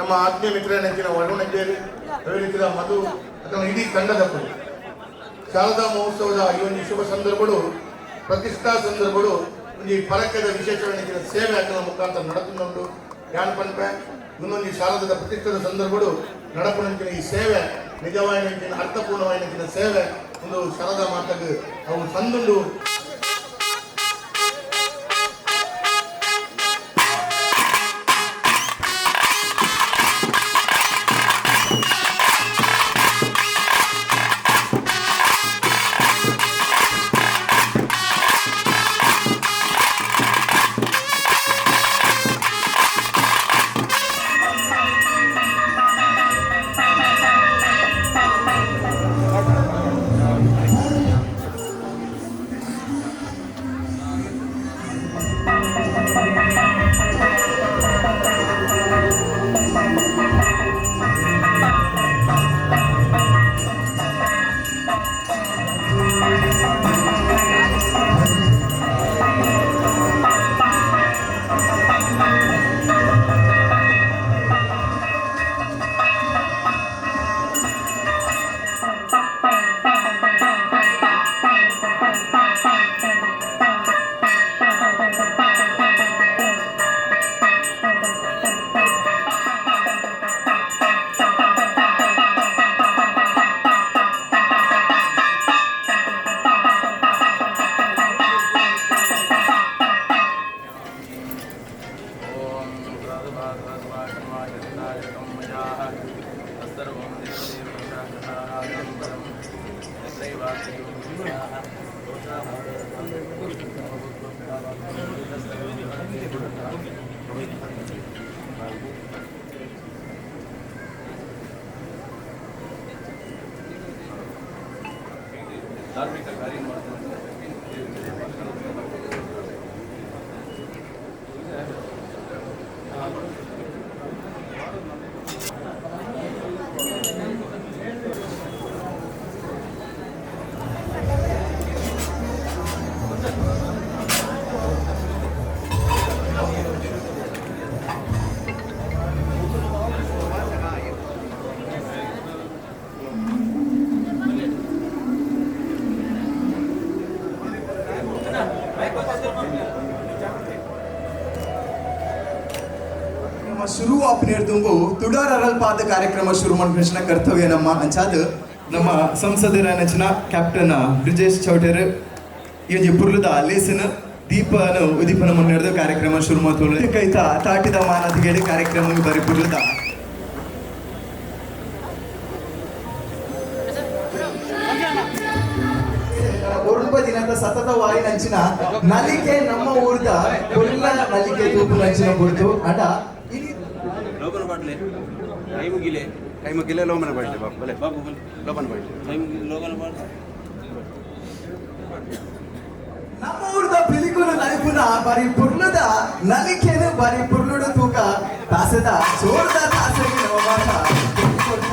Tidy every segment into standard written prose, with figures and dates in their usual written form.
ನಮ್ಮ ಆತ್ಮೀಯ ಮಿತ್ರರ ವರುಣ್ ಹೆಗ್ಡೇರು, ಅದೇ ರೀತಿಯ ಮಧು ಅಥವಾ ಇಡೀ ತಂಡದಕ್ಕೂ ಶಾರದಾ ಮಹೋತ್ಸವದ ಈ ಒಂದು ಶುಭ ಸಂದರ್ಭಗಳು, ಪ್ರತಿಷ್ಠಾ ಸಂದರ್ಭಗಳು, ಒಂದು ಪರಕದ ವಿಶೇಷವಾದ ಸೇವೆ ಆಕಲ ಮುಖಾಂತರ ನಡತುಂಡು. ಯಾನ್ ಪನ್ಪೆ, ಇನ್ನೊಂದು ಶಾರದದ ಪ್ರತಿಷ್ಠಾದ ಸಂದರ್ಭಗಳು ನಡಪುನಂಚಿನ ಈ ಸೇವೆ ನಿಜವಾಯಿನಂಚಿನ ಅರ್ಥಪೂರ್ಣವಾಯಿನಂಚಿನ ಸೇವೆ ಒಂದು ಶಾರದಾ ಮಾತಗ್ ಅವು ಸಂದುಂಡು. ಧಾರ್ಮಿಕ ಕಾರ್ಯ ಮಾಡ್ತಾರೆ. ನಮ್ಮ ಶುರು ಆಪನೇರ್ದುಂಬು ತುಡಾರ್ ಅರಲ್ಪಾದ ಕಾರ್ಯಕ್ರಮ ಶುರು ಮಾಡ್ಕೃಷ್ಣ ಕರ್ತವ್ಯ ನಮ್ಮ ಅಂಚಾದ ನಮ್ಮ ಸಂಸದರ ನೆಚ್ಚಿನ ಕ್ಯಾಪ್ಟನ್ ಬ್ರಿಜೇಶ್ ಚೌಟೇರ್ ಈ ಒಂಜಿ ಪುರ್ಲುದ ಲೇಸನ್ ದೀಪನ ಉದೀಪನ ಮುನ್ನೆಡೆದು ಕಾರ್ಯಕ್ರಮ ಶುರು ಮಾಡ್ತಾರೆ. ಕೈತ ತಾಟಿದ ಮಾನದಿಗೇಡಿ ಕಾರ್ಯಕ್ರಮ ಬರಿ ಪುರ್ಲುದ. ಒರುಂಬ ದಿನದ ಸತತವಾಗಿ ನಂಚಿನ ನಲಿಕೆ ನಮ್ಮ ಊರ್ದ ಕೊಲ್ಲ ನಲಿಕೆ ತೂಪು ನಂಚಿನ ಗುರುತು ಅಡ ಇನಿ ಲೋಕನ ಬಾಟ್ಲೆ ಕೈ ಮುಗಿಲೆ. ಕೈ ಮುಗಿಲೆ, ಲೋಮನ ಬಾಟ್ಲೆ ಬಾಬು, ಬಲೆ. ಬಾಬು ಬಲೆ. ಲೋಮನ ಬಾಟ್ಲೆ. ಕೈ ಮುಗಿಲೆ, ಲೋಕನ ಬಾಟ್ಲೆ. ನಮ್ಮ ಊರ್ದ ಪಿಲಿಕುಲು ನಲಿಪುನ ಬಾರಿ ಪುರ್ಲುದ ನಲಿಕೆನು ಬಾರಿ ಪುರ್ಲುಡು ತೂಕ ತಾಸದ ಜೋರ್ದ ತಾಸೆಗೆ ನಮ್ಮ ಮಾತ ಕೊಡ್ತ.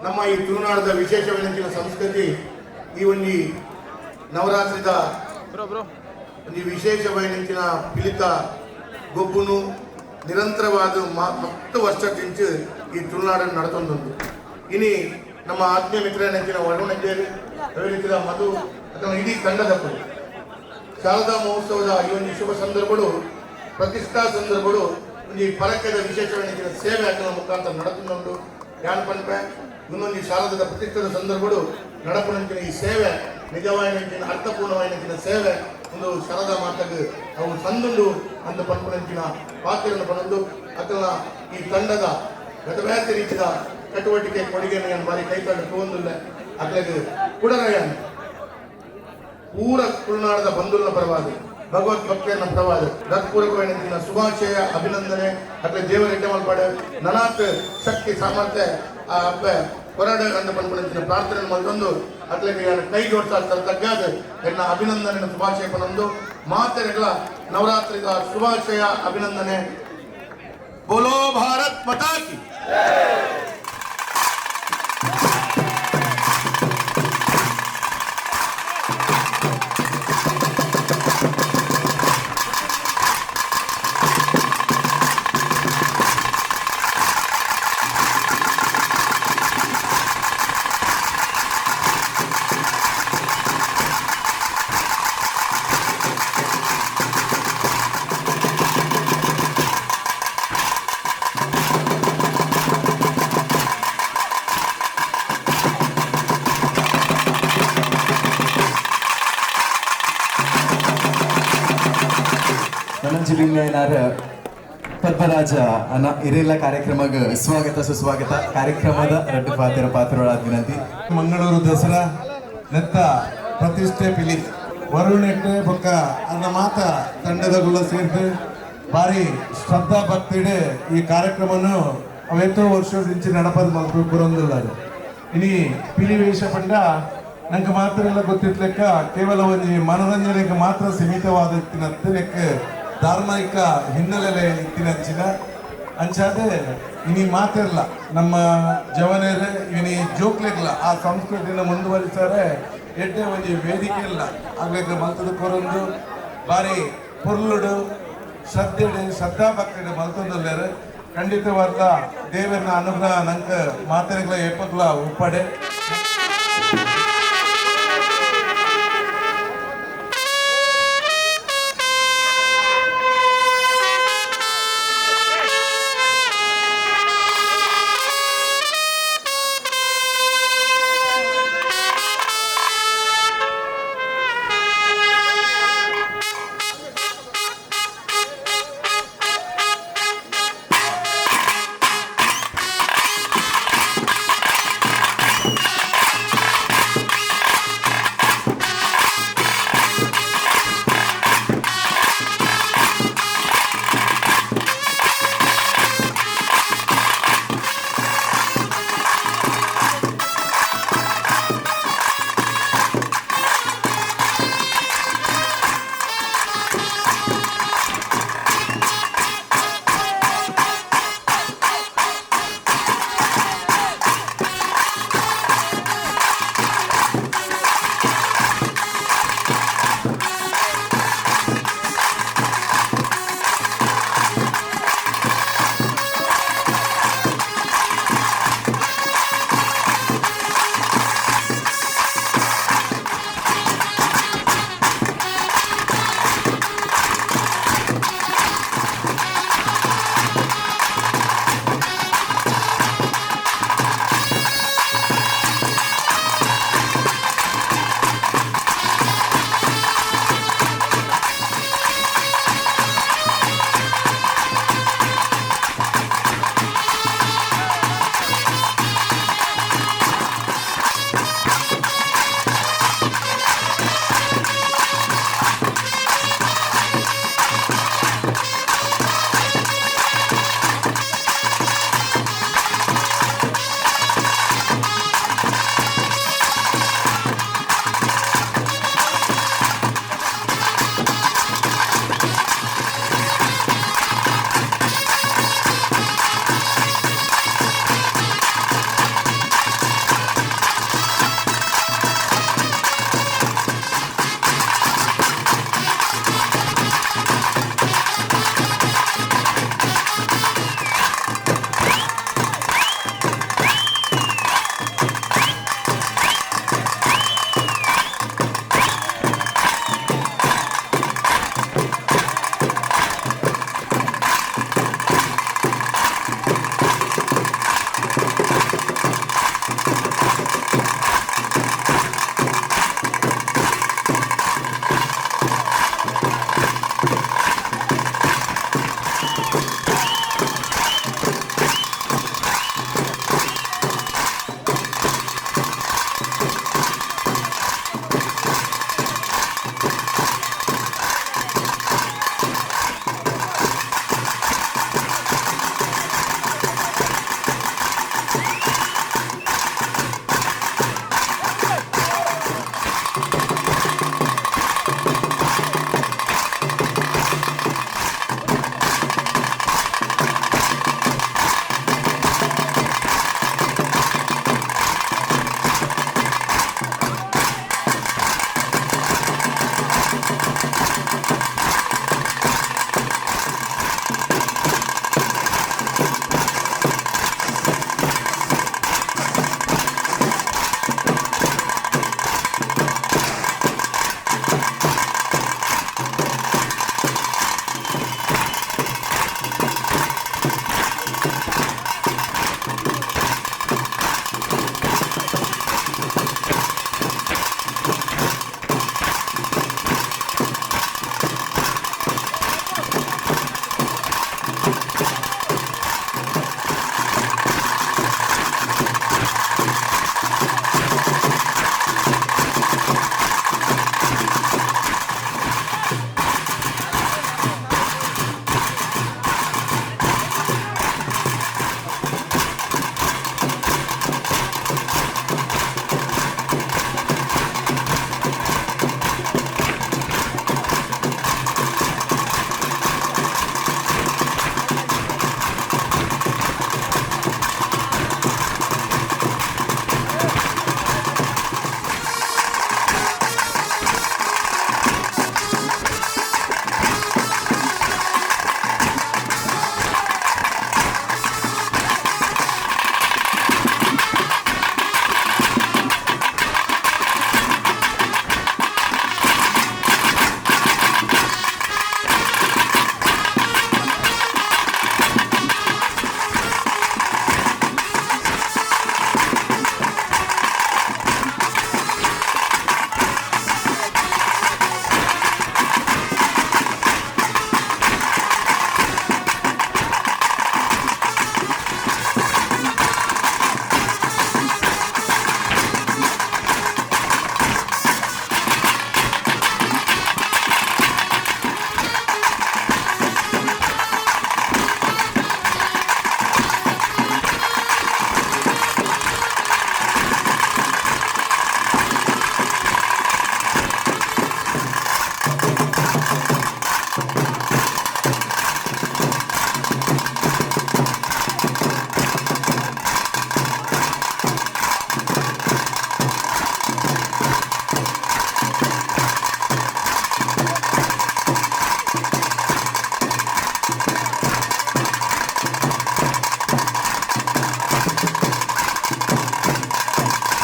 ನಮ್ಮ ಈ ತುಳುನಾಡದ ವಿಶೇಷವಾದಂಚಿನ ಸಂಸ್ಕೃತಿ ಈ ಒಂಜಿ ನವರಾತ್ರಿದ ಒಂಜಿ ವಿಶೇಷವಾಯಿನಂಚಿನ ಪಿಲಿತ ಗೊಬ್ಬುನು ನಿರಂತರವಾದ 10 ವರ್ಷದಿಂಚು ಈ ತುಳುನಾಡನ್ನು ನಡತೊಂದುಂಡು. ಇನಿ ನಮ್ಮ ಆತ್ಮೀಯ ಮಿತ್ರನಂಚಿನ ವರುಣ ಹೆಗ್ಡೆರ್, ಅದೇ ರೀತಿಯ ಮಧು ಅಥವಾ ಇಡೀ ತಂಡದಕ್ಕುಲು ಶಾರದಾ ಮಹೋತ್ಸವದ ಈ ಒಂದು ಶುಭ ಸಂದರ್ಭಡು, ಪ್ರತಿಷ್ಠಾ ಸಂದರ್ಭಡು ಒಂಜಿ ಪರಕೆದ ವಿಶೇಷವಾಯಿನ ಸೇವೆ ಹಾಕುವ ಮುಖಾಂತರ ನಡತೊಂದುಂಡು. ಯಾನ್ ಪನ್ಪೆ, ಇನ್ನೊಂದು ಶಾರದದ ಪ್ರತಿಷ್ಠಾದ ಸಂದರ್ಭಡು ನಡಪುನಂಚಿನ ಈ ಸೇವೆ ನಿಜವಾಯಿನಂಚಿನ ಅರ್ಥಪೂರ್ಣವಾಯಿನಂಚಿನ ಸೇವೆ ಒಂದು ಶಾರದಾ ಮಾತಗ್ ಅವು ಸಂದುಂಡು ಅಂದು ಪನ್ಪುನಂಚಿನ ಪಾತ್ರವನ್ನು ಪನೊಂದು ಅಕಲ್ನ ಈ ತಂಡದ ಗತವ್ಯಾತಿ ರೀತಿಯ ಚಟುವಟಿಕೆ ಕೊಡುಗೆಯನ್ನು ಯಾನ್ ಬಾರಿ ಕೈತಂಡ ತೂವೊಂದುಲ್ಲೆ. ಅಕ್ಲೆಗ್ ಕುಡರಯಾನ್ ಪೂರ ತುಳುನಾಡದ ಬಂಧುಲ್ನ ಪರವಾದ, ಭಗವತ್ ಭಕ್ತಿಯನ್ನ ಪರವಾದ ಹೃತ್ಪೂರ್ವಕವಾಯಿನ ಶುಭಾಶಯ ಅಭಿನಂದನೆ. ಅಕ್ಲೆ ದೇವರ ಎಡ್ಡೆ ಮಲ್ಪಡೆ, ನನಾತ್ ಶಕ್ತಿ ಸಾಮರ್ಥ್ಯ ಆ ಅಪ್ಪೆ ಹೊರಡ ಅಂದ ಪನ್ಪುನಂಚಿನ ಪ್ರಾರ್ಥನೆ ಮಲ್ತೊಂದು ಅಕ್ಲೆಗ್ ಯಾನ್ ಕೈ ಜೋಡ್ಸ ತಗ್ಗಾದ ಎನ್ನ ಅಭಿನಂದನೆ ಶುಭಾಶಯ ಪನೊಂದು ಮಾತೆರೆಗ್ಲ ನವರಾತ್ರಿದ ಶುಭಾಶಯ ಅಭಿನಂದನೆ. बोलो भारत माता की. ನನಂಜಿಲಿಂಗಯ್ಯನಾರ ಪದ್ಮರಾಜ ಅನ್ನ ಇರೆಲ್ಲ ಕಾರ್ಯಕ್ರಮಕ್ಕೆ ಸ್ವಾಗತ ಸುಸ್ವಾಗತ. ಕಾರ್ಯಕ್ರಮದ ರಡ್ಡು ಪಾತ್ರ ಪಾತ್ರಗಳಾದ ವಿನಂತಿ. ಮಂಗಳೂರು ದಸರಾ ನೆತ್ತ ಪ್ರತಿಷ್ಠೆ ಪಿಲಿ ವರುಣ್ ಹೆಗ್ಡೆ ಬೊಕ್ಕ ಅನ್ನ ಮಾತ ತಂಡದಗುಲ ಸೇರ್ದು ಭಾರಿ ಶ್ರದ್ಧಾ ಭಕ್ತಿಡೆ ಈ ಕಾರ್ಯಕ್ರಮನು ಅವೆತ್ತೋ ವರ್ಷದಿಂಚಿ ನಡಪದ ಮಲ್ಪು ಬರೊಂದಿಲ್ಲ. ಇನಿ ಪಿಲಿ ವೇಷ ಪಂಡ ನಂಗೆ ಮಾತ್ರ ಎಲ್ಲ ಗೊತ್ತಿತ್ತು ಲೆಕ್ಕ ಕೇವಲ ಒಂಜಿ ಮನರಂಜನೆಗೆ ಮಾತ್ರ ಸೀಮಿತವಾದ ಇತ್ತಿನತ್ತೆ ಲೆಕ್ಕ ಧಾರ್ಮಿಕ ಹಿನ್ನೆಲೆ ಇತ್ತಿನಂಚಿನ ಅಂಚಾದೆ ಇನಿ ಮಾತಿರಲ್ಲ ನಮ್ಮ ಜವನರು ಇನಿ ಜೋಕ್ಲೆಗ್ಲ ಆ ಸಂಸ್ಕೃತಿನ ಮುಂದುವರಿಸಾರೆ ಎಡ್ಡೆ ಒಂಜಿ ವೇದಿಕೆ ಇಲ್ಲ ಆಗ್ಲೆಗ್ ಮಲ್ತದ ಕೊರೊಂದು ಬಾರಿ ಪೊರ್ಲುಡು ಶ್ರದ್ಧೆಡು ಶ್ರದ್ಧಾ ಭಕ್ತಿಡು ಮಲ್ತೊಂದುಲ್ಲೆರ್. ಖಂಡಿತವಾದ ದೇವರನ ಅನುಗ್ರಹ ನಂಗೆ ಮಾತೆರೆಗ್ಲ ಏಪಗ್ಲ ಉಪ್ಪಡೆ.